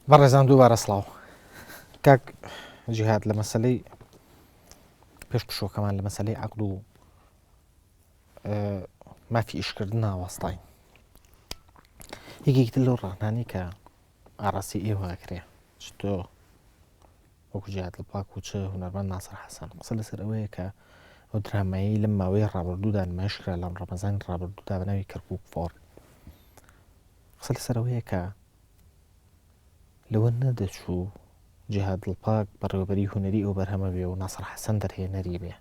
بەڕێزان دووبارە سڵاو کاک جیهاد لە مەسلەی پێش پشۆکەمان لە مەسلەی عقل و مافی ئیشکردن ناوەستاین یەکێکی تر لەو ڕەخنانەی کە ئاڕاستی ئێوە ئەکرێ چ تۆ وەکو جیهاد دڵپاک و چ هونەرمەند ناسر حەسەن قسە لەسەر ئەوەیە کە ئەو درامایەی لەم ماوەی ڕابردوودا نمایش کرا لەم ڕەمەزانی ڕابردوودا بە ناوی کەرکوک فۆر قسە لەسەر ئەوەیە کە لەوە نەدەچوو جیهاد دڵپاک بەڕێوەبەری هونەری ئەو بەرهەمە بێ و ناسر حەسەن دەرهێنەری بێ.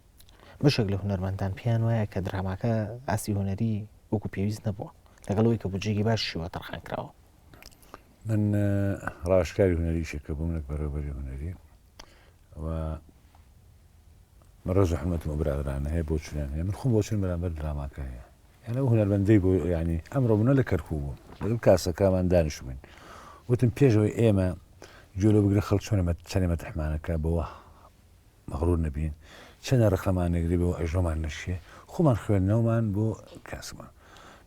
بەشێک لە هونەرمەندان پێیان وایە کە دراماکە ئاستی هونەری وەکو پێویست نەبووە، لەگەڵ ئەوەی کە بودجەیەکی باشیشی بۆ تەرخان کراوە. من ڕاوێژکاری هونەریشێکە بووم نەک بەڕێوەبەری هونەری و من ڕێز و حرمەتم ئەو برادەرانە هەیە بۆچوونیان هەیە من خۆم بۆچوون بەرامبەر دراماکە هەیە یان ئەو هونەرمەندەی بۆ یانی ئەمڕۆ منە لە کەرکوک بووم لەگەڵ کاسەکەمان دانیشتبووین وتم پێشەوەی ئێمە گوێ لەو بگرە خەڵک چۆنە چەنێ مەتحمانەکە بەوە مەغرور نەبین چەنە ڕەخنەمان نەگری بەوە ئەژنۆمان نەشێ خۆمان خوێندنەوەمان بۆ کاسمان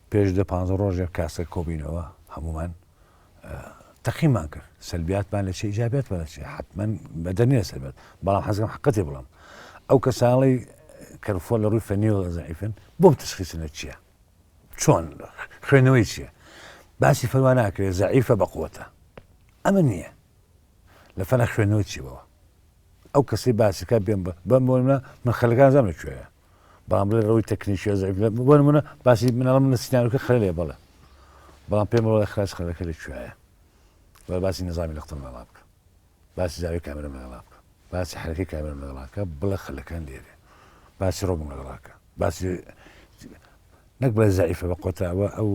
پێش دە پانزە ڕۆژێک کاسە کۆبینەوە هەمومان تەقیمان کرد سەلبیاتمان لە چی ئیجابیاتمان لە چی حتمما بەدەر نییە سەلبیات بەڵام حەزم حقەتی بڵم ئەو کەسانەی کەرفۆ لە ڕووی فەنیەوە زەعیفن بۆم تشخیص لە چییە چۆن خوێندنەوەی چییە باسی فەروا ناکرێت زەعیفە بە قوتە ئەمە نییە لە فەنە خوێندنەوە چی بەوە ئەو کەسی باسەکە بێم بەم بۆ من خەلەکان زانم لە کوێیە بەڵام بڵێ ڕەوی تەکنیکیە زەعیف لە بۆ نمونە باسی مناڵم لە سیناریۆکە خەلێ بەڵێ بەڵام پێم بڵێ خراس خەلەکە لە کوێیە وە باسی نظامی لەختم لەگەڵا بکە باسی زاوی کامێرم لەگەڵا بکە باسی حرەکەی کامێرم لەگەڵا بکە بڵێ خەلەکان لێرێ باسی ڕۆبم لەگەڵا بکە باسی نەک بڵێ زەعیفە بە قۆتاوە ئەو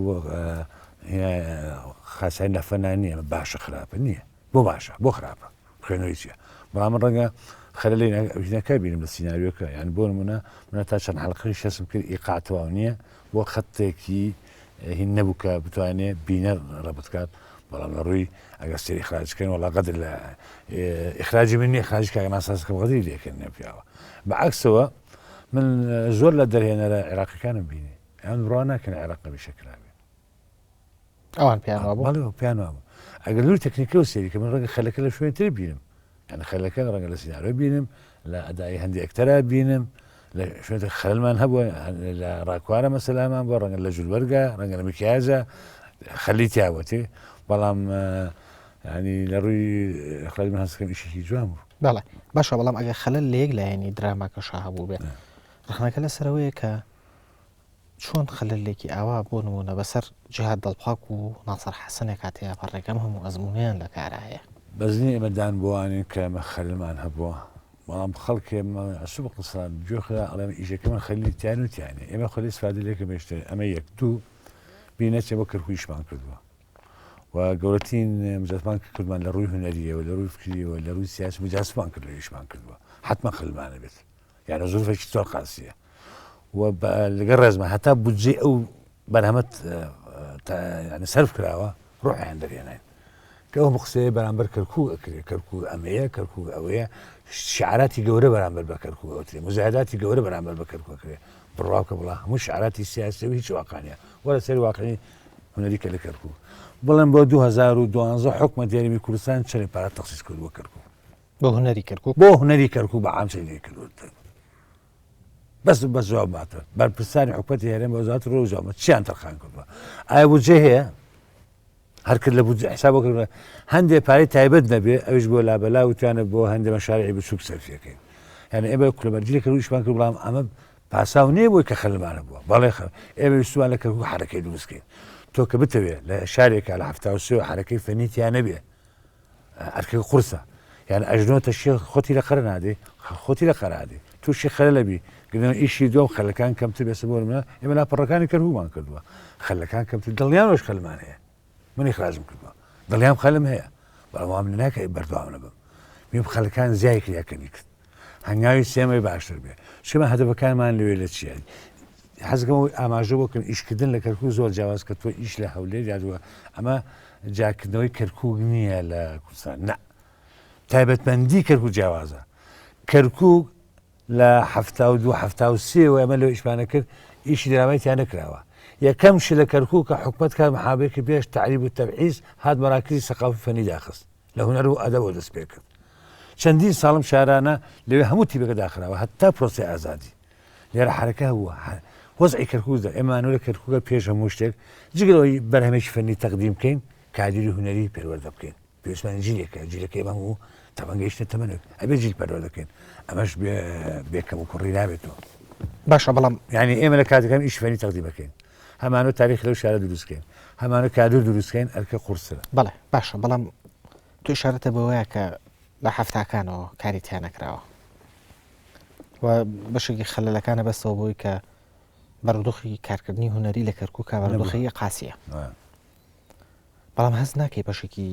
خاسای نەفەنا نییە باشە خراپە نییە بۆ باشە بۆ خراپە خوێنەوەی چیە بەڵام من ڕەنگە خەلەلی ژنەکە بینم لە سیناریۆکە یان بۆ نمونە منە تا چەند حەڵقەی شەسم کرد ئیقاع تەواو نییە بۆ خەتێکی هین نەبوو کە بتوانێ بینەر ڕەبت کات بەڵام لە ڕووی ئەگەر سێری ئیخراجکەن وەڵا قەدر لە ئیخراجی من نییە ئیخراجی کاک ناساسەکەم قەدری لێکردن پیاوە بەعکسەوە من زۆر لە دەرهێنەرە عێراقیەکانم بینی ئەم بڕوا ناکەن عێراق هەمیشە کرابێ ئەوان پێیان وابوو بەڵێ پێیان وابوو ئەگەر لەروی تەکنیکەوە سەیری کە من ڕەنگە خەلەکە لە شوێنی تر بینم یعنی خەلەکە ڕەنگە لە سیناریۆ بینم لە ئەدای هەندێک ئەکتەرا بینم لە شوێنێک خەلمان هەبووە لە ڕاکوارە مەسەلامان بۆ ڕەنگە لە جولبەرگە ڕەنگە لە مکیاجە خەلی تیاوەتی بەڵام ینی لە ڕووی خەلی من هەستکەم ئیشێکی جوان بوو بەڵێ باشە بەڵام ئەگەر خەلەل لە یەک لایەنی دراماکەشا هەبوو بێ ڕەخنەکە لەسەرەوەیە کە چۆن خەلەلێکی ئاوا بۆ نموونە بەسەر جیهاد دڵپاک و ناسر حەسەنێکا تێئەپەڕێ کە ئەم هەموو ئەزموونەیان لە کارا هەیە؟ بەس نیە ئێمە دان بۆوانین کە ئێمە خەللمان هەبووە بەڵام خەڵکێ سوبق سڵام گوێ خرا ئەڵێم ئیشەکە من خەلیلی تیان و تیانێ ئێمە خۆ ئیسفادە لێکە بێشتر ئەمە یەک دوو بیر نەچێ بۆ کەرکوک ئیشمان کردووە و گەورەترین مجازمان کە کردمان لە ڕووی هونەریەوە لە ڕووی فکریەوە لە ڕووی سیاسی مجازمان کرد لە ئیشمان کردووە حتمما خەلمانە بێت یعنی زروفێکی زۆر قاسیە و لەگەڵ ڕێزمە هەتا بودجەی ئەو بەرهەمەت یعنی سەرف کراوە ڕۆحیان دەرێنین کە ئەو قسەیە بەرامبەر کەرکوک ئەکرێ کەرکوک ئەمەیە کەرکوک ئەوەیە شعراتی گەورە بەرامبەر بە کەرکوک ئەوترێ مزایداتی گەورە بەرامبەر بە کەرکوک ئەکرێ بڕواکە بڵا هەموو شعراتی سیاسی و هیچ واقعانە وەرە سەر واقعی هونەری کە لە کەرکوک بڵێم بۆ 2012 حکومەت هەرێمی کوردستان چەند پارە تەخسیس کردووە کەرکوک بۆ هونەری کەرکوک بۆ هونەری کەرکوک بە عام چەندی کردووە بەس بە جواب باتە بەرپرسانی حکومەتی هەرێم بە وەزارەتی ڕۆ جواب چیان تەرخان کردووە ئایا بودجە هەیە هەر کرد لە بودجە حساب کردووە هەندێک پارەی تایبەت نەبێ ئەویش بۆ لابەلا وتیانە بۆ هەندێک مەشارعی بچووک سەرفیەکەین یعنی ئێمە کولەمەرجی کرد ئیشمان کرد بەڵام ئەمە پاساو نییە بۆی کە خەلمانە بووە بەڵێ خە ئێمە ویستمان لە کەرکوک حرەکەی دروستکەین تۆ کە بتەوێ لە شارێکا لە 73 حرەکەی فەنی تیا نەبێ ئەرکەکە قورسە یان ئەژنۆ تەشێ خۆتی لە قەرە نادێ خۆتی لە قەرادێ تووشی خەلە لەبی گرنەوە ئیشی دوم خەلەکان کەمتر بێسە بۆ منە ئێمە لاپەڕەکانی کەرهومان کردووە خەلەکان کەمتر دڵنیانەوەش خەلمان هەیە من ئیخراجم کردووە دڵیان خەلم هەیە بەڵام وام ناکە بەردەوام نەبم بیم خەلەکان زیای کرد کەمی کرد هەنگاوی سێمەی باشتر بێ چما هەدەفەکانمان لەوێ لە چییە حەزەکەم ئاماژە بۆ کەم ئیشکردن لە کەرکوک زۆر جیاواز کە تۆ ئیش لە هەولێر یادوە ئەمە جیاکردنەوەی کەرکوک نییە لە کوردستان نا تایبەتمەندی کەرکوک جیاوازە کەرکوک لە 72 73 و ئەمە لەو ئیشمانە کرد ئیشی درامای تیا نەکراوە یەکەم شت لە کەرکوک کە حکومەت کار محابەیەکی پێش تعریب و تەبعیز هات مەراکزی سەقافی فەنی داخست. لە هونەر و ئەدەبەوە دەست پێ کرد. چەندین ساڵم شارانە لەوێ هەموو تیپەکە داخراوە هەتا پرۆسەی ئازادی. لێرە حەرەکە هەبووە. وەزعی کەرکوک دا ئێمە لە کەرکوکە پێش هەموو شتێک جگە لەوەی بەرهەمێکی فەنی تەقدیم بکەین کادیری هونەری پەروەردە بکەین. پێویستمان جیلێکە، جیلەکە ئێمە هەموو تەمەن گەیشتە تەمەنێک ئەبێ جیل پەروەردە بکەین. ئەمەش بێ بێ کەموکوڕی نابێتەوە. باشە بەڵام یانی ئێمە لە کاتەکان ئیش فەنی تەقدیم بکەین. هەمانە تاریخ لەو شارە دروست کەین هەمانە کادر دروست کەین ئەرکە قورسرە. بەڵێ باشە بەڵام تۆ ئیشارەتە بەوەیە کە لە حەفتاکانەوە کاری تیا نەکراوە و بەشێکی خەلەلەکانە بەستەوە بۆی کە بارودۆخی کارکردنی هونەری لە کەرکووکا بارودۆخی قاسیە بەڵام هەست ناکەی بەشێکی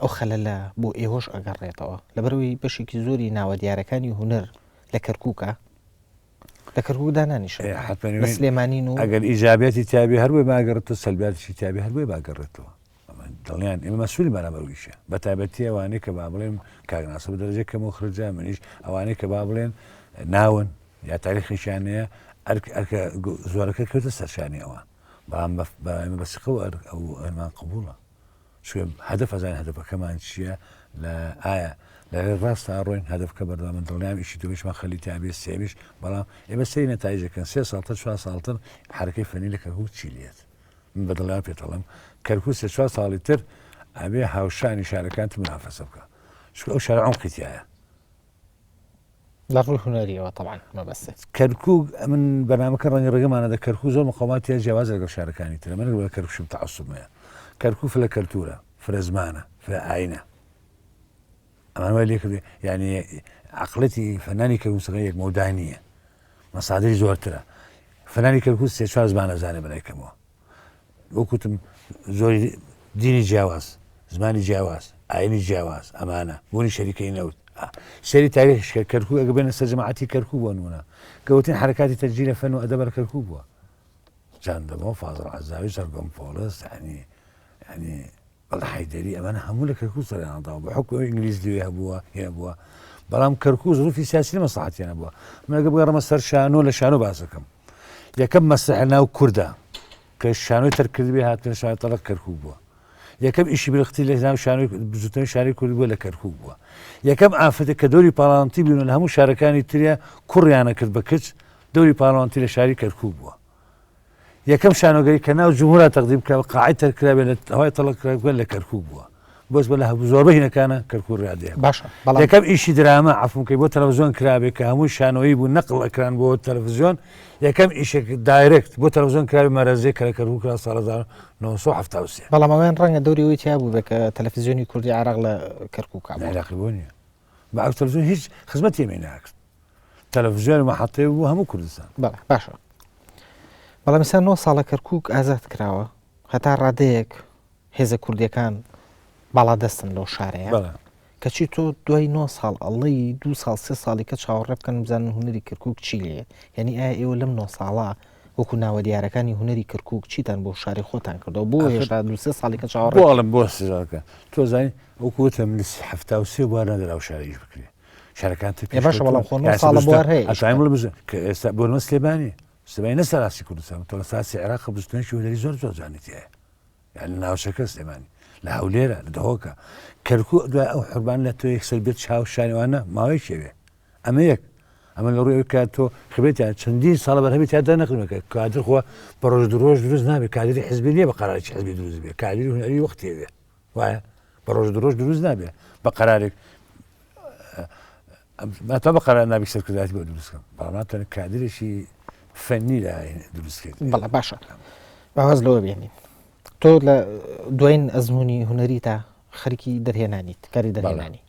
ئەو خەلەلە بۆ ئێوەش ئەگەڕێتەوە لەبەرەوەی بەشێکی زۆری ناوە دیارەکانی هونەر لە کەرکووکە لە کەرکوک دانانیشن لە سلێمانین و ئەگەر ئیجابیاتی تیابێ هەر بۆی باگەڕێتەوە سەلبیاتیشی تیابێ هەر بۆی باگەڕێتەوە دڵنیان ئێمە مەسوولین بەرامبەر ئەو ئیشە بە تایبەتی ئەوانەی کە با بڵێم کاک ناسر بە دەرەجەی کەم و خرجە منیش ئەوانەی کە با بڵێن ناون یا تاریخێکیان هەیە ئەرک ئەرکە زۆرەکە کەوتە سەرشانی ئەوان بەڵام بە ئێمە بە سیقەوە ئەو ئەرمان قبوڵە چونکە هەدەف ئەزانین هەدەفەکەمان چییە لە ئایا لە رێ ڕاستە ئەڕۆین هەدەفکە بەردەوام من دڵنیام ئیشی دووەمیشمان خەلی تیا بێ سێیەمیش بەڵام ئێمە سەیری نەتایجەکەن سێ ساڵتر چوار ساڵتر حەرەکەی فەنی لە کەرکوک چی لێت من بە دڵنیام پێت ئەڵێم کەرکوک سێ چوار ساڵی تر ئەبێ هاوشانی شارەکان تر منافەسە بکە چونکە ئەو شارە عمقی تیایە. لە ڕووی هونەریەوە تەبعەن مەبەستت. کەرکوک ئەمن بەرنامەکە ڕەنگە ڕێگەمان نەدا کەرکوک زۆر مقاومات تیا جیاوازە لەگەڵ شارەکانی تر من لە کەرکوکشم تەعەسوب هەیە کەرکوک فرە کەلتورە فرە زمانە فرە ئاینە ئەمان وای لێ کردێ یعنی عقلەتی فەنانی کەرکوک سەگە یەک مەودا نییە مەسادری زۆرترە فەنانی کەرکوک سێ چوار زمانە زانێ بەلای کەمەوە وەکوتم زۆری دینی جیاواز زمانی جیاواز ئاینی جیاواز ئەمانە بوونی شەریکەی نەوت سەری تاریخ کەرکوک ئەگە بێنە سەر جەماعەتی کەرکوک بۆ نمونە گەوتین حرکاتی تەجیلە فەن و ئەدەب لە کەرکوک بووە جان دەمۆ فازڵ عەزاوی سەرگۆم پۆڵس یعنی یعنی بەڵێ حەیدەری ئەمانە هەموو لە کەرکوک سەریان هەڵداوە بە حوکمی ئەوەی ئینگلیز لەوێ هەبووە هێ بووە بەڵام کەرکوک زروفی سیاسی لە مەسڵەحەتیان هەبووە من ئەگەر بگەڕمە سەر شانۆ لە شانۆ باسەکەم یەکەم مەسرح ناو کوردە کە شانۆی تەرک کردبێ هاتنە شانۆی تەڵق کەرکوک بووە یەکەم ئیشی برختی لە ناو شانۆی بزوتنەوەی شاری کورد بووە لە کەرکوک بووە یەکەم ئافرەتە کە دەوری پاڵانتی بوون لە هەموو شارەکانی تریا کوڕیانە کرد بە کچ دەوری پاڵانتی لە شاری کەرکوک بووە یەکەم شانۆگەری کە ناو جمهورا تەقدیم کرا و قاعەی تەرک کرابێ لە هەوای تەڵق کرابێ لە کەرکوک بووە بەس بە لە زۆربەی هینەکانە کەرکوک ڕیادەیە باشە بەڵام یەکەم ئیشی دراما عەفوم کەی بۆ تەلەفزیۆن کرابێ کە هەمووی شانۆیی بوو نەقڵ ئەکران بۆ تەلەفزیۆن یەکەم ئیشێک direct بۆ تەلەفزیۆن کرابێ مەرەزێ کە لە کەرکوک کرا ساڵ 1973. بەڵام ئەویان ڕەنگە دەوری ئەوەی تیا بووبێ کە تەلەفزیۆنی کوردی عێراق لە کەرکوکا بووە. عێراقی بۆ نییە بە ئەو تەلەفزیۆن هیچ خزمەتی ئێمەی ناکرد تەلەفزیۆن مەحەتەی بوو هەموو کوردستان. بەڵێ باشە بەڵام ئێستا نۆ ساڵە کەرکوک ئازاد کراوە هەتا ڕادەیەک هێزە کوردیەکان باڵادەستن لەو شارەیە کەچی تۆ دوای نۆ ساڵ ئەڵێی دو ساڵ سێ ساڵی کە چاوەڕێ بکەن بزانن هونەری کەرکوک چی لێ یعنی ئایا ئێوە لەم نۆ ساڵە وەکو ناوە دیارەکانی هونەری کەرکوک چیتان بۆ شاری خۆتان کردەوە بۆ هێشتا دو سێ ساڵی کە چاوەڕێ بۆ ئەڵێم بۆ سزاکە تۆ زانی وەکو وتم لە 73 بوار نەدرا ئەو شارە ئیش بکرێ شارەکان تر ئێ باشە بەڵام خۆ نۆ ساڵە بوار هەیە ئەتوانین بڵێم کە ئێستا بۆ نموونە سلێمانی سلێمانی نە سەراسی کوردستان تۆ لە ساسی عێراق بزوتنەوەیەکی هونەری زۆر زۆر جوانی تیایە یان لە ناوچەکە سلێمانی لە هەولێرە لە دهۆکە کەرکوک دوای ئەو حربان لە تۆ یەکسەر بێت چاو شانیوانە ماوەی شێوێ ئەمە یەک ئەمە لە ڕووی کە تۆ خبێتیان چەندین ساڵە بەرهەمی تیا دەرنەکردنەکە کادر خۆ بە ڕۆژ دوو ڕۆژ دروست نابێت کادری حزبی نییە بە قەرارێکی حزبی دروست بێ کادری هونەری وەختێ بێ وایە بە ڕۆژ دوو ڕۆژ دروست نابێ بە قەرارێک تا بە قەرار نابی سەرکردایەتی بۆ دروست کەم بەڵام ناتوانێت کادرێکی فەنی لە دروست کرد بەڵێ باشە باواز لەوە بێنین تۆ لە دوایین ئەزمموی هونەری تا خەرکی دەرهێنانیت کاری دەرهێنانی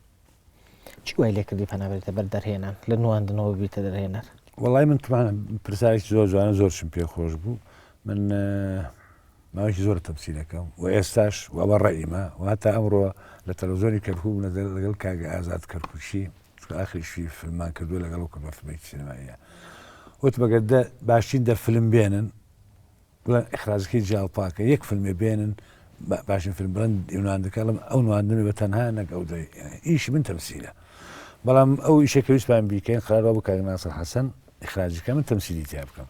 چی وای لێکردی پەنابێتە بەر دەرهێنان لە نواندنەوە بیتە دەرهێنەر وەڵای من تمانە پرسیارێکی زۆر جوانە زۆرشم پێ خۆش بوو من ماوەیەکی زۆرە تەمسیلەکەم و ئێستاش و ئەوە ڕەئیمە و هەتا ئەمڕۆ لە تەلەڤزیۆنی کەرکوک بووم لەگەڵ کاک ئازاد کەرکوکی چونکە ئاخریشی فیلممان کردووە لەگەڵ ئەو کردووە فیلمێکی سینەماییە وتم ئەگەر دە باشترین دە فیلم بێنن بڵێن ئیخراجەکەی جیاڵ پاکە یەک فیلمێ بێنن باشترین فیلم بڵێن نواندەکە ئەڵێم ئەو نواندنی بە تەنها نەک ئەو دە ئیشی من تەمسیلە بەڵام ئەو ئیشە کە ویستمان بیکەین قرار وابوو کاک ناسر حەسەن ئیخراجی کە من تەمسیلی تیا بکەم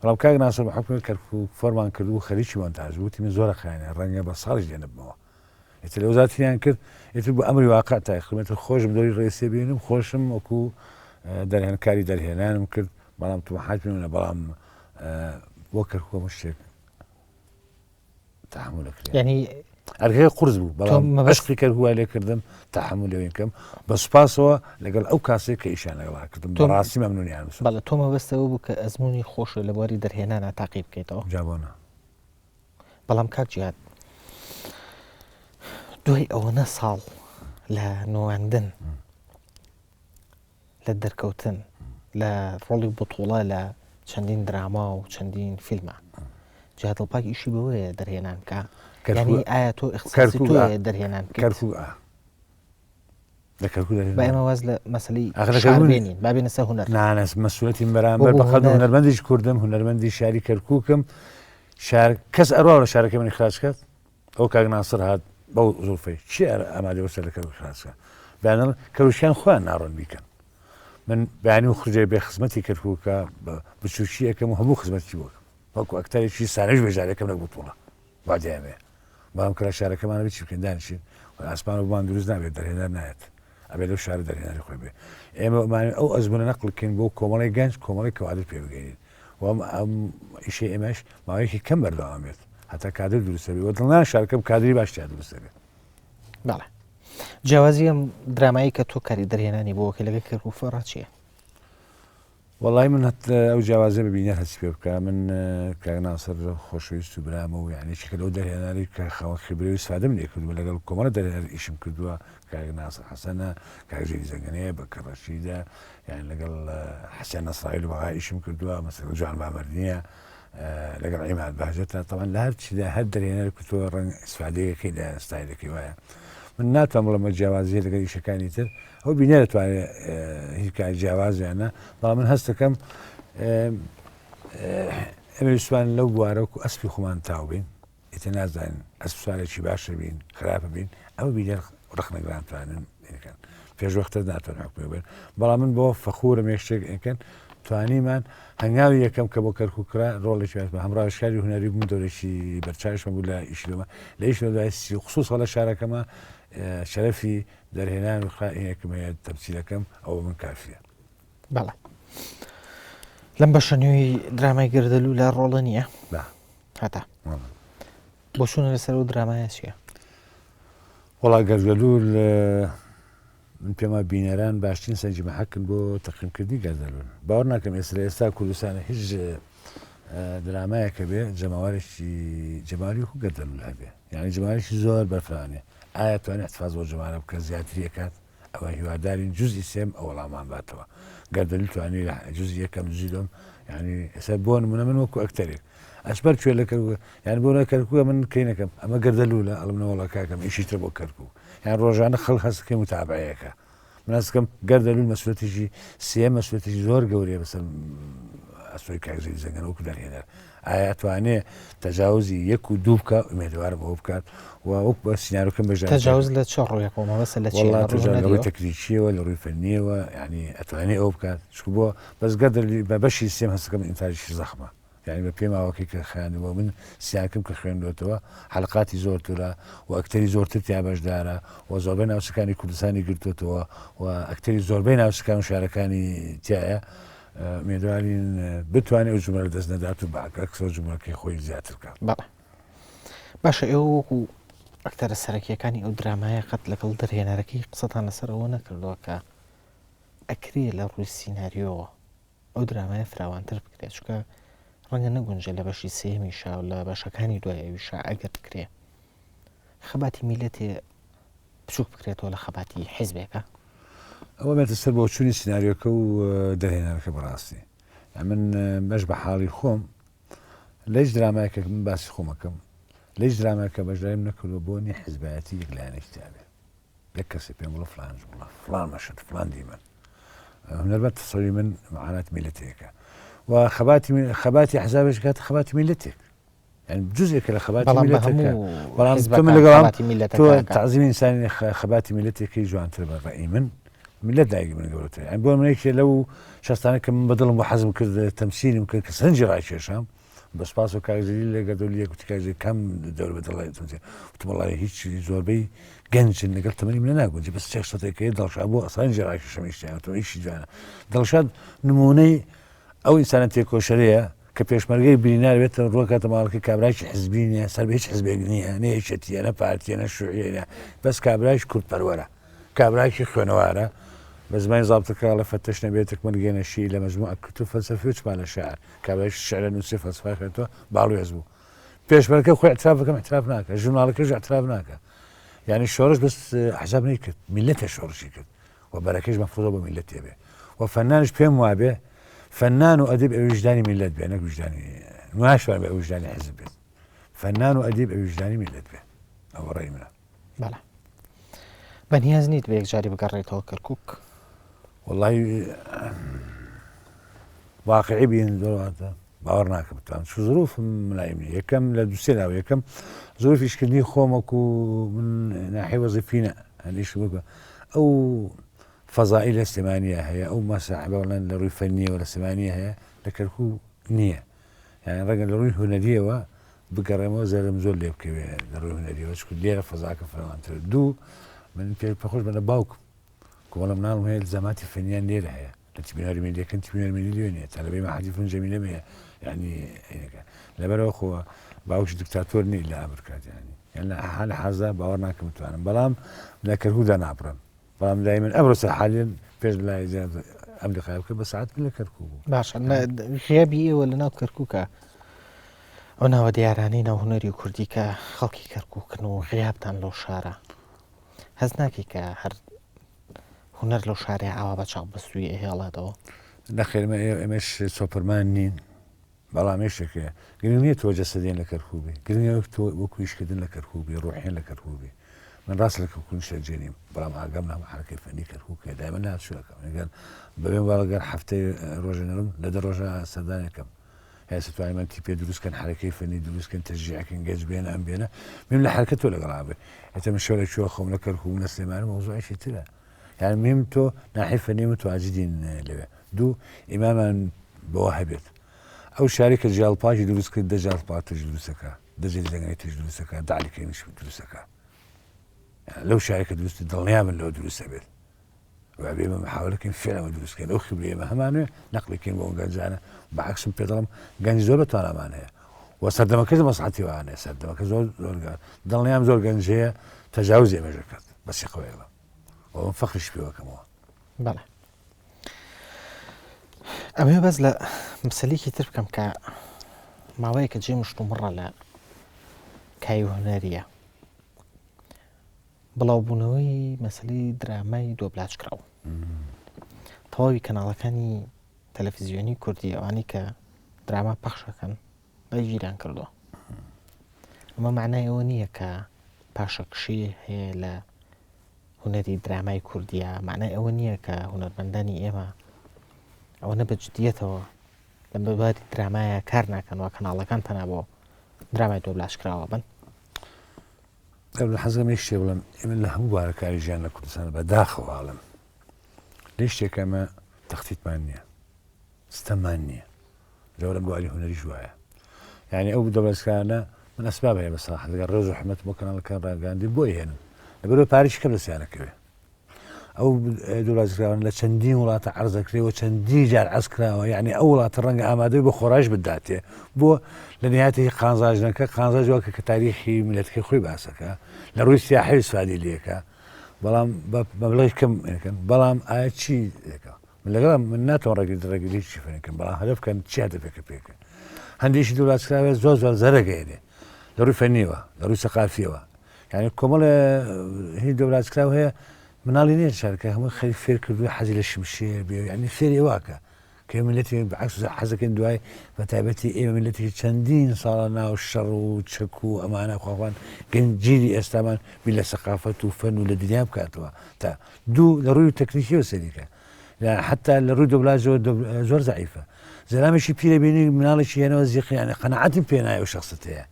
بەڵام کاک ناسر بە حوکمی کەرکوک فۆرمان کردبوو خەریکی مۆنتاژ بوو وتی من زۆر ئەخایەنێ ڕەنگە بە ساڵیش لێ نەبمەوە. ئیتر لەو زاتریان کرد ئیتر بۆ ئەمری واقع تا خدمەتر خۆشم دەوری ڕێسێ بینم خۆشم وەکو دەرهێن کاری دەرهێنانم کرد بەڵام تمحات پێمە بەڵام بۆ کەرکووکە شتێک تحمل کرد ینی ئەرکەکە قورس بوو بەڵام مەبەشقی کەرکووک وای لێکردم تحمل کەم بە سوپاسەوە لەگەڵ ئەو کاسێک کە ئیشیان لەگەڵا کردم بەڕاستی مەمنونیان بەڵێ تۆ مەبەستەوە بوو کە ئەزمموی خۆش لە بواری دەرهێنانە تاقی بکەیتەوە جابۆنە بەڵام کاک جیهاد دوای ئەوەنە ساڵ لە نواندن لە دەرکەوتن لە ڕۆڵی بتوڵە لە چەندین دراما و چەندین فیلمە جیهاد دڵپاک ئیشی بەوەیە دەرهێنان بکە یعنی ئایا تۆ ئیختیساسی تۆیە دەرهێنان بکەیت؟ کەرکوک ئا لە کەرکوک دەرهێنان با ئێمە واز لە مەسەلەی ئاخر لە شار کەرکوک بێنین با بێنە سەر هونەر نا نا مەسئولیەتیم بەرامبەر وەکو بە قەد هونەر هونەرمەندیش کوردم هونەرمەندی شاری کەرکوکم شار کەس ئەروا لە شارەکەی من ئیخراج کات ئەو کاک ناسر هات بەو زوڵفەی کێ ئامادەی وەسەر لە کەرکوک ئیخراج کات بەیانەڵ کەروشیان خۆیان ناڕۆن بیکەن من بەیانی و خرجێ بێ خزمەتی کەرکوکە بچوکی ئەکەم و هەموو خزمەتی بۆ وەکو ئەکتەرێکی سانەش بەشدارەکەم لە بوتوڵە وا دەیانەوێ بەڵام کە لە شارەکەمانە بێ چی بکەین دانیشین و ئاسمان و بمان دروست نابێت دەرهێنەر نایەت ئەبێ لەو شارە دەرهێنەری خۆی بێ ئێمە ئەمانەوێ ئەو ئەزمونە نەقل بکەین بۆ کۆمەڵی گەنج کۆمەڵی کەوادر پێ بگەینین و ئەم ئەم ئیشەی ئێمەش ماوەیەکی کەم بەردەوام بێت هەتا کادر دروست دەبێت و دڵنیام شارەکەم کادری باش تیا دروست دەبێت. بەڵێ جیاوازی ئەم درامایی کە تۆ کاری دەرهێنانی بۆ وەکەی لەگەڵ کەرکوک فەڕا چییە؟ وەڵایی من هەت ئەو جیاوازیە بە بینەر هەستی پێ بکا من کاک ناسر خۆشەویست و برامە و یعنی یەکێکە لەو دەرهێنەرەی کە خاوەن خیبرەی و ئیسفادەم لێ کردووە لەگەڵ کۆمەڵە دەرهێنەر ئیشم کردووە کاک ناسر حەسەنە کاک ژیری زەنگەنەیە بەکر ڕەشیدە یعنی لەگەڵ حسێن نەسرائیل و بەغا ئیشم کردووە مەسەلەن جوان بامەرنیە لەگەڵ عیماد بەهجەتە تەوان لە هەر چیدا هەر دەرهێنەر کردووە ڕەنگ ئیسفادەیەکەی لە ستایلەکەی وایە من ناتوانم بڵێم جیاوازیە لەگەڵ ئیشەکانی تر ئەو بینەر دەتوانێت هیچ کار جیاوازیانە بەڵام من هەستەکەم ئێمە ویستمان لەو بوارە وەکو ئەسپی خۆمان تاو بین ئیتر نازانین ئەسپ سوارێکی باشە بین خراپە بین ئەو بینەر ڕخنەگران توانن بکەن پێش وەختە ناتوان حکومی بن بەڵام من بۆ فەخورم یەک شتێک ئەکەن توانیمان هەنگاوی یەکەم کە بۆ کەرکوک کرا ڕۆڵێکی باشمان هەم ڕاوێژکاری هونەری بووم دەورێکی بەرچاویشمان بوو لە ئیشی لەمە لە ئیش لە دوای سی خصوصا لە شارەکەمە شەرەفی دەرهێنان و خائینێکم هەیە تەمسیلەکەم ئەوە من کافیە. بەڵێ لەم بەشە نوێی درامای گردەلوو لە ڕۆڵە نییە نا هەتا بۆچوونە لەسەر ئەو درامایە چییە؟ وەڵا گەردەلوول من پێما بینەران باشترین سەنجی مەحەکن بۆ تەقیمکردنی گەردەلوول باوەڕ ناکەم ئێستا لە ئێستا کوردستانە هیچ درامایەکە بێ جەماوەرێکی جەماوەری وەکو گەردەلوول هەبێ یعنی جەماوەرێکی زۆر بەرفراوانێ ئایا توانی احتفاظ بۆ جەماوەرە بکە زیاتری ئەکات ئەوە هیوادارین جزئی سێم ئەو وەڵامان باتەوە گەردەلوول توانی جزئی یەکەم جزئی دوم یعنی ئێستا بۆ نمونە من وەکو ئەکتەرێک ئەسپەر کوێ لە کەرکوک یان بۆ نە کەرکوکە من کەینەکەم ئەمە گەردەلوولە ئەڵم نەوەڵا کاکەم ئیشی تر بۆ کەرکوک یان ڕۆژانە خەڵک هەستەکەی متابعەیەکە من هەستەکەم گەردەلوول مەسولەتێکی سێ مەسولەتێکی زۆر گەورەیە بەسەر ئەستۆی کاک زەید زەنگەنە وەکو دەرهێنەر ئایا ئەتوانێ تەجاوزی یەک و دوو بکە ئومێدوارم ئەوە بکات و وەک بە سیناریۆکەم بەشداری تەجاوز لە چ ڕوویەکەوە مەبەستە لە چی وەڵا لە ڕووی تەجاوز لە ڕووی هونەریەوە تەکنیکیەوە لە ڕووی فەنیەوە یعنی ئەتوانێ ئەوە بکات چونکە بۆ بەس گەردەلوول بە بەشی سێم هەستەکەم ئینتاجێکی زەخمە یانی بە پێی ماوەکەی کە خەیاندبووە من سیاکم کە خوێندۆتەوە حەلقاتی زۆرترە و ئەکتەری زۆرتر تیا بەشدارە و زۆربەی ناوچەکانی کوردستانی گرتووەتەوە و ئەکتەری زۆربەی ناوچەکان و شارەکانی تایە ئومێدوارین بتوانێت ئەو جملە دەست نەدات و بەعکسەوە جملەکەی خۆی زیاتر بکات. بەڵێ باشە ئێوە وەکو ئەکتەرە سەرەکیەکانی ئەو درامایە قەت لەگەڵ دەرهێنەرەکەی قسەتان لەسەر ئەوە نەکردووە کە ئەکرێ لە ڕووی سیناریۆوە ئەو درامایە فراوانتر بکرێت چونکە ڕەنگە نەگونجێ لە بەشی سێیەمیشا و لە بەشەکانی دوای ئەویشا ئەگەر بکرێ خەباتی میلەتێ بچوک بکرێتەوە لە خەباتی حیزبێکە. ئەوە بێتە سەر بۆچوونی سیناریۆکە و دەرهێنەرەکە بەڕاستی من بەش بە حاڵی خۆم لە هیچ درامایەکە من باسی خۆمەکەم لە هیچ درامایەکە بەشداریم نەکردووە بۆنی حیزبایەتی یەک لایەنێکی تیابێ یەک کەسێ پێم بڵێ فلان جوڵە فلان مەشهد فلان دیمەن هونەرمەند تەسەوری من معانات میلەتێکە و خەباتی خەباتی حزابێک کات خەباتی میلەتێک یعنی جزئێکە لە خەباتی میلەتەکە بەڵام تۆ من لەگەڵ تۆ تعزیم ئینسانی خەباتی میلەتێکی جوانتر بە ڕەئی من میلەت دایکی من گەورەتر یعنی بۆ من یەکێ لەو شەستانە کە من بەدڵم بۆ حەزم کرد تەمسیلم کرد کە سەرنجی ڕاکێشام. بە سپاس و کاک جەلیل لە گەردەولی یەک وتی کاک جەلیل کام دەور بە دڵێ وتم وەڵای هیچ زۆربەی گەنجن لەگەڵ تەمەنی منە ناگونجێ بەس چێک سەتێکەیە دڵشاد بۆ ئەسان جێراکیشم ئیشتیان وتم ئیشی جوانە دڵشاد نمونەی ئەو ئینسانە تێکۆشەرەیە کە پێشمەرگەی برینار بێت ڕۆکاتە ماڵەکەی کابراکی حزبی نییە سەر بە هیچ حزبێک نییە نە یەکێتیە نە پارتیە نە شوعیە نە بەس کابرایش کوردپەروەرە کابراکی خوێنەوارە بە زمانی زابتەکە ئەڵێ فەتەشنە بێتک من گەنە شی لە مەجموعە کتب فەلسەفی و چما لە شعر کابرایش شعرە نووسی فەلسەفە خوێنتەوە باڵوێز بوو پێشمەرگە خۆی اعتراف بکەم اعتراف ناکە ژورناڵەکەش اعتراف ناکە یعنی شۆڕش بەس حساب نەیکرد میلەتە شۆڕشی کرد و بەرەکەش مەفروضە بۆ میلەتێ بێ و فەنانش پێم وابێ فەنان و ئەدیب ئەوی ویژدانی میلەت بێ نەک ویژدانی ناشوان بێ ویژدانی حزب بێت فەنان و ئەدیب ئەوی ویژدانی میلەت بێ ئەوە ڕێی منە. بەڵێ بەنیاز نیت بە یەکجاری بگەڕێیتەوە کەرکوک؟ وەڵی واقعی بین زۆر واتە باوەڕ ناکەم بتوانم چ ظروفم ملایم نیە یەکەم لە دوسێ لاوە یەکەم ظروف ئیشکردنی خۆم وەکو من ناحیە وەزیفینە هەندیش وەکو ئەو فەزایی لە سلێمانیە هەیە ئەو مەساحبە وڵێن لە ڕووی فەنیەوە لە سلێمانیە هەیە لە کەرکوک نییە یان ڕەنگە لە ڕووی هونەریەوە بگەڕێمەوە زەرم زۆر لێ بکەوێ لە ڕووی هونەریەوە چونکە لێرە فەزاکە فراوانترە دوو من پێ پێخۆش بە لە باوکم کۆمەڵە مناڵم هەیە التزاماتی فەنیان لێرە هەیە لە تیپی هونەری میلیەکەن تیپی هونەری میلی لێ نییە تەلەبەی مەعهەدی فنون جەمیلەم هەیە یعنی عینەکە لەبەرەوە خۆ باوکش دکتاتۆر نی لە ئەمر کات یعنی یان لە حال حازا باوەڕ ناکەم بتوانم بەڵام لە کەرکوکدا نابڕم بەڵام لای من ئەمڕۆ سەر حالیان پێش لای زیاد ئەم لقای بکە بە ساعت من لە کەرکوک بوو. باشە غیابی ئێوە لە ناو کەرکوکە ئەو ناوە دیارانەی ناو هونەری کوردی کە خەڵکی کەرکوکن و غیابتان لەو شارە هەست ناکەی کە هەر هونەر لەو شارەیە ئاوا بە چاو بەستووی ئەهێڵێتەوە؟ نەخێر ئێمەش سۆپەرمان نین بەڵام یەکێک هەیە گرنگ نییە تۆ جەسەدیان لە کەرکوک بی گرنگە وەک تۆ وەکو ئیشکردن لە کەرکوک بی ڕۆحیان لە کەرکوک بی من ڕاست لە کەرکوک نیشتەجێ نیم بەڵام ئاگام لە هەموو حەرەکەی فەنی کەرکوک هەیە دایمە لە هاتوچۆ ئەکەم ئەگەر بەبێم واڵ گەر هەفتەی ڕۆژێ نەڕۆم لە دە ڕۆژە سەردانێکم هەیە ستوانیمان تیپێ دروست کەن حەرەکەی فەنی دروست کەن تەشجیعەکەن گەنج بێنە ئەم بێنە میم لە حەرەکە تۆ لەگەڵا بێ ئێتە من شەو لە کوێ خۆم لە کەرکوک لە سلێمانی مەوزوعێکی ترە یانی مهم تۆ ناحیە فەنی متواجدین لەوێ دوو ئیمامان بەوە هەبێت ئەو شاری کە جیاڵ پاکی دروست کرد دە جاڵ پاک تریش دروستەکە دە جێ زەنگەی تریش دروستەکە دە عەلی کەریمیش دروستەکە لەو شاری کە دروست دڵنیا بن لەوە دروستە بێت و ئەبێ ئێمە محاولە کەین فعلا ئەوە دروست کەین ئەو خبرەی ئێمە هەمانوێ نەقلی کەین بۆ ئەو گەنجانە بەعەکسم پێ دەڵێم گەنج زۆر بە توانامان هەیە و سەردەمەکەش مەسڵحەتی وانەیە سەردەمەکە زۆر زۆر دڵنیام زۆر گەنج هەیە تەجاوزی ئێمەش دەکات بە سیقەوە ئێمە و من فەخریش پێوەکەمەوە. بەڵێ ئەمەوێ باس لە مەسەلەیەکی تر بکەم کە ماوەیەکە جێ مشتومڕە لە کای هونەریە بڵاوبوونەوەی مەسەلەی درامای دۆبلاج کراو تەواوی کەناڵەکانی تەلەفزیۆنی کوردی ئەوانەی کە دراما پەخشەکەن داگیران کردووە ئەمە معنای ئەوە نییە کە پاشەکشی هەیە لە هونەری درامای کوردیە معنای ئەوە نییە کە هونەرمەندانی ئێمە ئەوە نە بە جدیەتەوە لە بەباری درامایە کار ناکەن و کەناڵەکان پەنا بۆ درامای دۆبلاژ کراوە بن. قبل حەزم یەک شتێ بڵێم ئێمە لە هەموو بارەکاری ژیان لە کوردستان بە داخەوە ئەڵێم لێ شتێک ئەمە تەختیتمان نییە ستەممان نییە لەوەرە بواری هونەریش وایە یعنی ئەو دەبەستکانە من ئەسباب هەیە بە سەراحەت لەگەڵ ڕێز و حمەت بۆ کەناڵەکان ڕاگەاندی بۆی هێنن لەبەرەوە پارێکی کەم دەستیانەکەوێ ئەو دۆلازکراوان لە چەندین وڵاتە عەرز دەکرێ و چەندین جار عەرز کراوە یعنی ئەو وڵاتە ڕەنگە ئامادەی بۆ خۆراش بداتێ بۆ لە نهایەتی قانزاژنەکە قانزاج وەکە کە تاریخی میلەتەکەی خۆی باسەکە لە ڕووی سیاحی سوادی لەکە بەڵام بە مەبلەغی کەم ەکەن بەڵام ئایا چی دەکە من لەگەڵ من ناتوان ڕێگری ڕێگری چی فەرکەم بەڵام هەدەف کەن چی هەدەفێکە پێکە هەندێکی دۆلازکراوێت زۆر زۆر زەرەگەیەنێ لە ڕووی فەنیەوە لە ڕووی سەقافیەوە یانی کۆمەڵێ هی دۆبلاجکراو هەیە مناڵی نیە شارەکە هەموو خەریک فێر کردووە حەزی لە شمشێر بێ یانی فێری واکە کە میلەتی بەعکس حەزەکەین دوای بە تایبەتی ئێمە میلەتێکی چەندین ساڵە ناو شەڕ و چەک و ئەمانە خواخوان گەنجیری ئێستامان بیر لە سەقافەت و فەن و لە دنیا بکاتەوە تا دوو لە ڕووی تەکنیکیەوە سەریکە حتا لە ڕووی دۆبلاجەوە زۆر زەعیفە زەلامێکی پیرە بینی مناڵێکی هێنەوە زیقیانە قەناعەتم پێ نایە و شخصەتەیە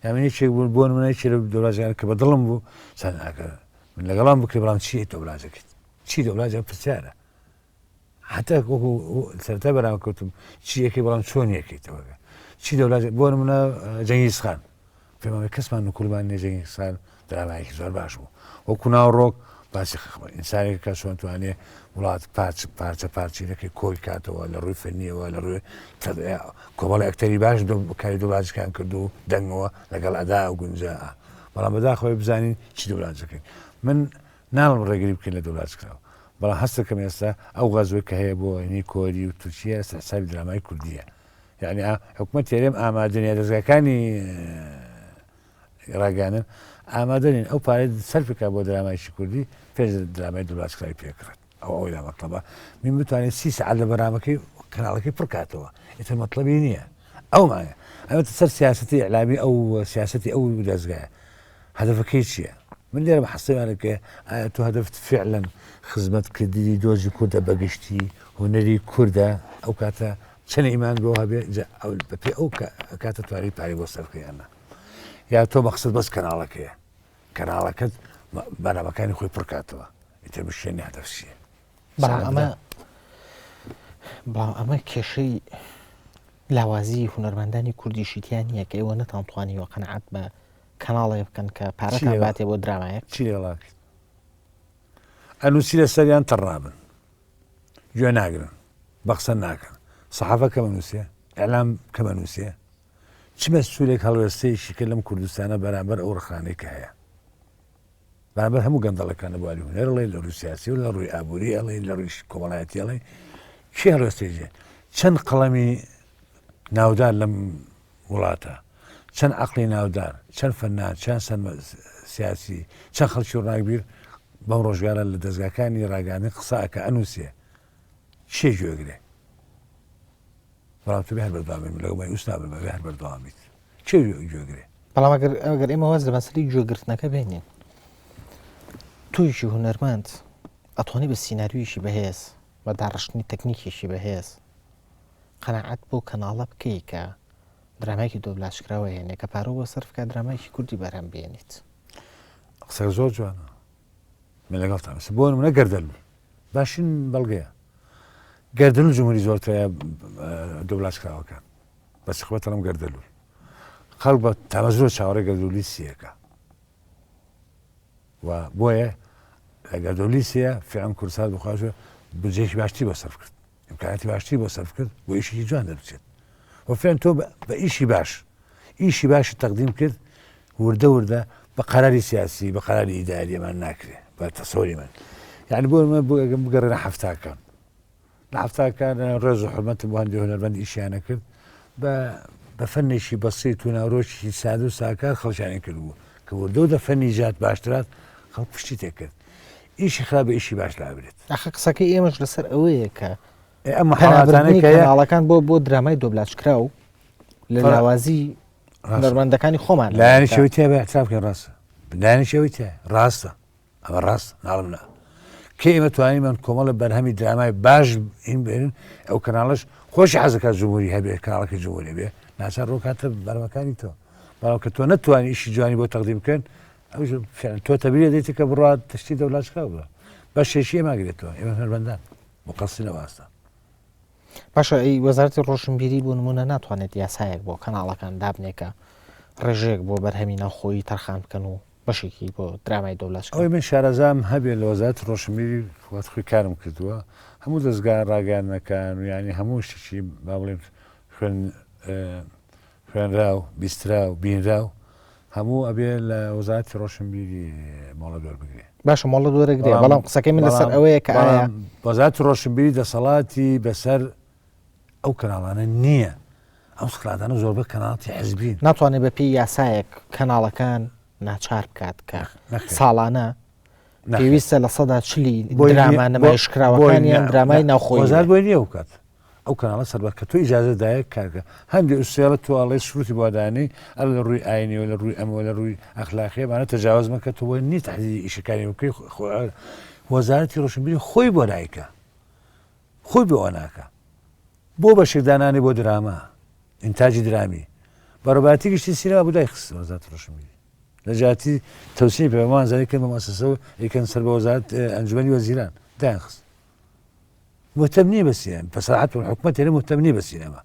یا من یەکێک بوو بۆ نمونە یەکێ لەو دۆبلاجانە کە بە دڵم بوو چەند ئەگەر من لەگەڵام بکرێ بەڵام چی دۆبلاجەکەیت چی دۆبلاجە پرسیارە حتا وەکو سەرەتا بەرام کەوتم چی یەکەی بەڵام چۆن یەکەیتەوە. چی دەولاج بۆ نمونە جەنگیز خان پێمان وایە کەسمان نکوڵمان نیە جەنگیز خان درامایەکی زۆر باش بوو وەکو ناوڕۆک باسی ئینسانێک کە چۆن توانێ وڵات پارچ پارچە پارچینەکەی کۆی کاتەوە لە ڕووی فەنیەوە لە ڕووی کۆمەڵی ئەکتەری باش کاری دۆبلاجەکان کرد و دەنگەوە لەگەڵ ئەدا و گونجا بەڵام بەداخەوەی بزانین چی دۆبلاجەکەین من ناڵم ڕێگری بکەین لە دۆبلاج کراوە بەڵام هەستەکەم ئێستا ئەو غەزوەی کە هەیە بۆ هینی کۆری و تورکیە ئێستا حسابی درامای کوردیە یعنی حکومەت هەرێم ئامادە نیە دەزگاکانی ڕاگەیاندن ئامادە نین ئەو پارەی سەرف بکات بۆ درامایکی کوردی پێش درامای دوبلاجکراوی پێکڕێت ئەو ئەوەی لا مەتڵەبە من بتوانێت سی سەعات لە بەرنامەکەی کەناڵەکەی پڕکاتەوە ئیتر مەتڵەبی نییە ئەو مایە ئەمە سەر سیاسەتی ئیعلامی ئەو سیاسەتی ئەو دەزگایە هەدەفەکەی چییە؟ من لێرە بەحسەوانە کە ئایا تۆ هەدەفت فعلەن خزمەتکردنی دۆزی کوردە بەگشتی هونەری کوردە ئەو کاتە چەند ئیمان بۆ هەبێ بەپێ ئەو کاتە توانی پارەی بۆ سەرف کەی یان نا یا تۆ مەقسەد بەس کەناڵەکەیە کەناڵەکەت بەرنامەکانی خۆی پڕکاتەوە ئیتر بشێنی هەدەف چییە؟ بەڵام ئەمە بەڵام ئەمە کێشەی لاوازی هونەرمەندانی کوردیشی تیا نییە کە ئێوە نەتانتوانیوە قەناعەت بە کەناڵێ بکەن کە پارەتان باتێ بۆ درامایەک. چی لەگەڵا کرد؟ ئەنووسی لەسەریان تەڕ نابن، گوێ ناگرن، بە قسە ناکەن، سەحافە کەم ئەنووسێ، ئیعلام کەم ئەنووسێ، چ مەسئولێک هەڵوێستەیەکی کرد لەم کوردستانە بەرامبەر ئەو ڕەخنانەی کە هەیە؟ بەرامبەر هەموو گەندەڵەکان لە بواری هونەر ئەڵێ، لە ڕووی سیاسی و لە ڕووی ئابووری ئەڵێ، لە ڕووی کۆمەڵایەتی ئەڵێ، کێ هەڵوێستەی جێ؟ چەند قەڵەمی ناودار لەم وڵاتە، چەند عەقڵی ناودار، چەند فەنان، چەند سیاسی، چەند خەڵکی ڕووناکبیر بەم ڕۆژگارە لە دەزگاکانی ڕاگەیاندن قسە ئەکا، ئەنووسێ، کێ گوێگرێ؟ بەڵام تۆ بێ هەر بەردەوام بی، من لەگەڵ مەیئوس نابم، ئەبێ هەر بەردەوام بیت. کێ گوێگرێ؟ بەڵام ئەگەر ئەگەر ئێمە واز لە مەسەلەی گوێگرتنەکە بێنین، تۆیەکی هونەرمەند ئەتوانی بە سیناریۆیەکی بەهێز، بە داڕشتنی تەکنیکێکی بەهێز، قەناعەت بەو کەناڵە بکەی کە درامایەکی دۆبلاژکراوە هێنێ کە پارە بۆ سەرف بکات درامایەکی کوردی بەرهەم بێنیت. قسەکە زۆر جوانە من لەگەڵتان بەس بۆ نمونە گەردەلوول باشترین بەڵگەیە گەردەلوول جمهوری زۆرترە دۆبلاژکراوەکان بەس خۆتەڵم گەردەلوول خەڵک بە تامەزرۆ چاوەڕێ گەردەلوولی سیەکە و بۆیە لە گەردەلوولی سیە فعلا کوردستان بخوازێ بجێکی باشتری بۆ سەرف کرد ئیمکاناتی باشتری بۆ سەرف کرد بۆ ئیشێکی جوان دەربچێت و فعلا تۆ بە ئیشی باش ئیشی باشی تەقدیم کرد وردە وردە بە قەراری سیاسی بە قەراری ئیداری ئەمان ناکرێ بە تەسەوری من یعنی بۆ من بۆ ئەگەم بگەڕێنە حەفتاکان لە حەفتاکان ڕێز و حرمەتم بۆ هەندێک هونەرمەند ئیشیانە کرد بە بە فەنێکی بەسیت و ناورۆکی سادە و ساکار خەڵکیانی کردبوو کە وردە وردە فەنی جات باشترات خەڵک پشتی تێکرد ئیشی خراپ بە ئیشی باش لابرێت. ئاخە قسەکەی ئێمەش لەسەر ئەوەیە کە ئەم پەنابردنی کەناڵەکان بۆ بۆ درامای دۆبلاجکراو لە لاوازی هونەرمەندەکانی خۆمان لایەنی شەوی تیا بە اعتراف بکەین ڕاستە لایەنی شەوی تیا ڕاستە ئەمە ڕاست ناڵم نا کە ئێمە توانیمان کۆمەڵە بەرهەمی درامای باش هین بێنن ئەو کەناڵش خۆشی حەزەکە جمهوری هەبێ کەناڵەکە جمهوری بێ ناچار ڕۆکاتە بەرهەمەکانی تۆ بەڵام کە تۆ نەتوانی ئیشی جوانی بۆ تەقدیم بکەن ئەوش فعلا تۆ تەبیرە دێتی کە بڕات تشتی دەولاچکراو بە بەشێکی ئێمە گرێتەوە ئێمە هونەرمەندان مقصرین لەو ئاستە. باشە ئەی وەزارەتی ڕۆشنبیری بۆ نمونە ناتوانێت یاسایەک بۆ کەناڵەکان دابنێ کە ڕێژەیەک بۆ بەرهەمی ناوخۆیی تەرخان بکەن و بەشێکی بۆ درامای دۆبلاج ئەوەی من شارەزام هەبێ لە وەزارەتی ڕۆشنبیری وەخت خۆی کارم کردووە هەموو دەزگا ڕاگەیاندنەکان و یانی هەموو شتێکی با بڵێم خوێن خوێنراو، بیستراو، بینراو هەموو ئەبێ لە وەزارەتی ڕۆشنبیری مۆڵەت وەربگرێ. باشە مۆڵەت وەرەگرێ بەڵام قسەکەی من لەسەر ئەوەیە کە ئایا وەزارەتی ڕۆشنبیری دەسەڵاتی بەسەر ئەو کەناڵانە نییە ئەو سکراتانە زۆربە کەناڵی حزبین. ناتوانێت بە پێی یاسایەک کەناڵەکان ناچار بکات کە ساڵانە پێویستە 40%ی دراما نمایشکراوەکانیان درامای ناوخۆیی وەزارەت بۆی نییە بکات. ئەو کەناڵە سەربە کە تۆ ئیجازە دایە کارکە هەندێ ئوسێڵە تۆ ئەڵێ شروتی بۆ دانێی ئەڵێ لە ڕووی ئاینیەوە لە ڕووی ئەمەوە لە ڕووی ئەخلاقیە ئەمانە تەجاوز مەکە تۆ بۆ نیە تەحدیدی ئیشەکانی بکەی وەزارەتی ڕۆشنبیری خۆی بۆ نایکا خۆی بۆ ناکە بۆ بەشێک دانانی بۆ دراما ئینتاجی درامی بەڕێوەبەرایەتی گشتی سینەما بۆ دای خست وەزارەتی ڕۆشنبیری لە جیاتی تەوسیعی پەیمان زانی کە بە مؤسسە و یکەن سەر بە وەزارەت ئەنجومەنی وەزیران دایان خست مهتەم نییە بە سینەما بە سەراحەت بڵێم حکومەت هەرێم مهتەم نییە بە سینەما.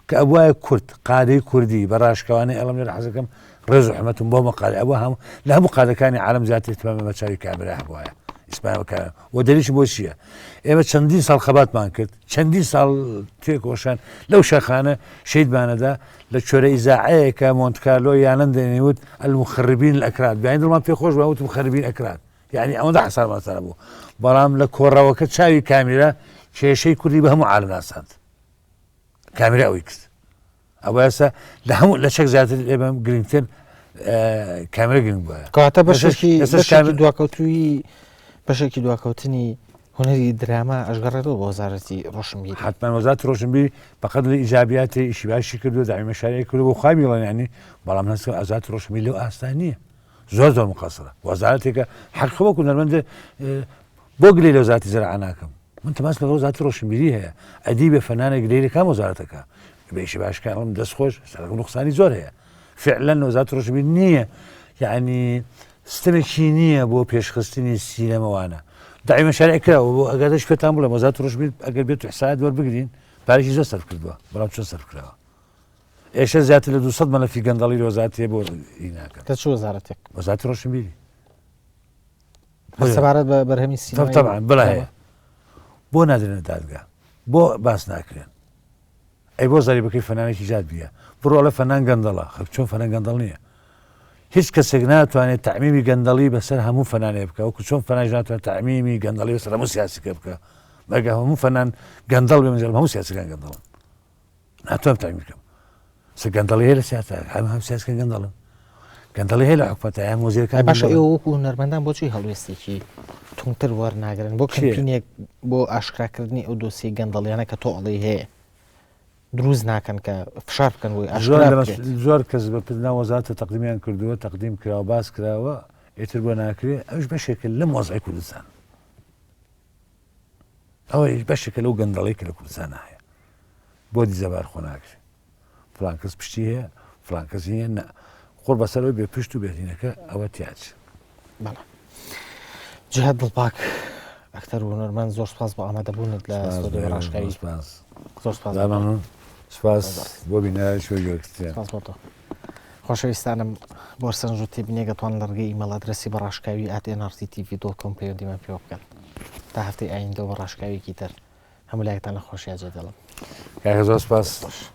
کە ئەبوایە کورد قادەی کوردی بە ڕاشکاوانەی ئەڵم لێرە حەزەکەم ڕێز و حمەتم بۆ مەقالە ئەوە هەموو لە هەموو قادەکانی عالم زیاتر اهتمام بە چاوی کامێرا هەبوایە ئیسپانیا بە کامێرا و دەلیلش بۆ چییە ئێمە چەندین ساڵ خەباتمان کرد چەندین ساڵ تێکۆشان لەو شاخانە شەیدمانەدا لە چۆرە ئیزاعەیەکە مۆنتکارلۆ یانەن دەنیوت المخربین الأكراد بیان دڵمان پێ خۆش بوو وتم مخربین ئەکراد یعنی ئەوەندە حسابمان سەر بوو بەڵام لە کۆڕەوەکە چاوی کامیرا کێشەی کوردی بە هەموو عالم ناساند کامیرا ئەوەی کرد ئەوە ئێستا لە هەموو لە چەک زیاتر ئێمە گرنگتر کامێرا گرنگ بووە کەواتە بەشێکی بەشێکی دواکەوتووی بەشێکی دواکەوتنی هونەری دراما ئەشگەڕێتەوە بۆ وەزارەتی ڕۆشنبیری حتمما وەزارەتی ڕۆشنبیری بەقەد لە ئیجابیاتی ئیشی باشی کردو داعی مەشارەی کردو بۆ خوا بیڵێن ینی بەڵام هەست وەزارەتی ڕۆشنبیری لەو ئاستا نییە زۆر زۆر مقەسرە وەزارەتێکە حەق وەکو هونەرمەند بۆ گلەی لە وەزارەتی زراعە ناکەم من تەماس لەگەڵ وەزارەتی ڕۆشنبیری هەیە ئەدیبێ فەنانێک گلەی لە کام وەزارەتەکە بە ئیشی باش کە ئەڵم دەست خۆش سەرەکە نوقسانی زۆر هەیە فعلا وەزارەتی ڕۆشنبیری نییە یعنی ستەمێکی نییە بۆ پێشخستنی سینەمەوانە داعی مەشارع کراوە بۆ ئەگەر دەش پێتان بڵێم وەزارەتی ڕۆشنبیری ئەگەر بێت و حسابات وەربگرین پارێکی زۆر سەرف کردووە بەڵام چۆن سەرف کراوە ئێشە زیاتر لە 200 مەلەفی گەندەڵی لە وەزارەتی هەیە بۆ هی ناکەن لە چ وەزارەتێک وەزارەتی ڕۆشنبیری سەبارەت بە بەرهەمی سینەمای طبعا بڵێ هەیە بۆ نادرێنە دادگا بۆ باس ناکرێن ئەی بۆ زەریبەکەی فەنانێکی جاد بیە بڕۆ ئەڵێ فەنان گەندەڵە خەک چۆن فەنان گەندەڵ نییە هیچ کەسێک ناتوانێت تعمیمی گەندەڵی بەسەر هەموو فەنانێ بکە وەکو چۆن فەناش ناتوانێت تعمیمی گەندەڵی بەسەر هەموو سیاسیکە بکە مەگە هەموو فەنان گەندەڵ بێ مەجەڵ هەموو سیاسەکان گەندەڵن ناتوانم تعمیم بکەم سە گەندەڵی هەیە لە سیاسە هەم هەم سیاسەکان گەندەڵن گەندەڵی هەیە لە حکومەتە هەم وەزیرەکان باشە ئێوە وەکو هونەرمەندان بۆچی هەڵوێستێکی توندتر وەرناگرن بۆ کەمپینێک بۆ ئاشکراکردنی ئەو دۆسیە گەندەڵیانە کە تۆ ئەڵێی هەیە دروست ناکەن کە فشار بکەن بۆی ئاشکرا بکرێت؟ زۆر کەس بە پرنا وەزارەتە تەقدیمیان کردووە تەقدیم کراوە باس کراوە ئیتر بۆ ناکرێ ئەوش بەشێکە لەم وەزعی کوردستان ئەوەیش بەشێکە لەو گەندەڵی کە لە کوردستان هەیە بۆ دیزەبار خۆ ناکرێ فلان کەس پشتی هەیە فلان کەس هەیە نا خۆر بەسەرەوەی بێ پشت و بێتینەکە ئەوە تیاچ بەڵێ جهاد دڵپاک ئەکتەر و هونەرمەند زۆر سپاس بۆ ئامادەبوونت لە ستۆدیۆی ڕاشکاوی سپاس زۆر سپاس ممنون سپاس بۆ بینایش و گوێگرتن سپاس بۆ تۆ خۆشەویستانم بۆ سەرنج و تێبینیەک دەتوان لە ڕێگەی ئیمەڵ ئەدرەسی بە ڕاشکاوی at nrttv dot com پەیوەندیمان پێوە بکەن تا هەفتەی ئایندە و بە ڕاشکاویەکی تر هەموو لایەکتان لە خۆشیا جێدێڵم کاکە زۆر سپاس. دەست خۆش.